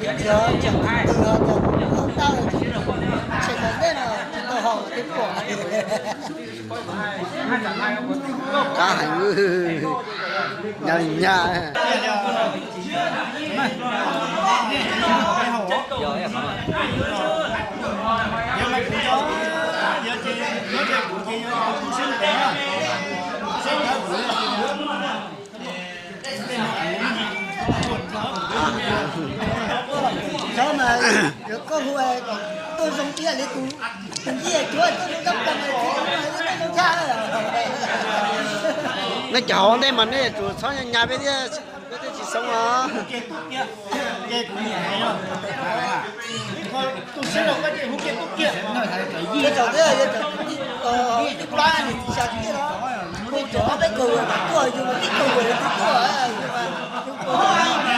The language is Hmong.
Txiv, txiv, txiv, tau ntej no tsis tau haus twb pom. Qab heev, nyab li nyab. Cov mas yuav koj hu kom tuaj zoo ib yam li tus, tus nyiaj cuav tuaj zoo txog plaws, tuaj zoo tshaj. Nej cov hauv ntej mas nej yuav tsum txhob nyas peb thiab, peb thiaj tsis xoob os. Tib plab nws tsis xyaw tiag los, kuj tseem ob peb kaug mas tuaj, yus mas tib kaug mas tuaj, yus mas, yus mas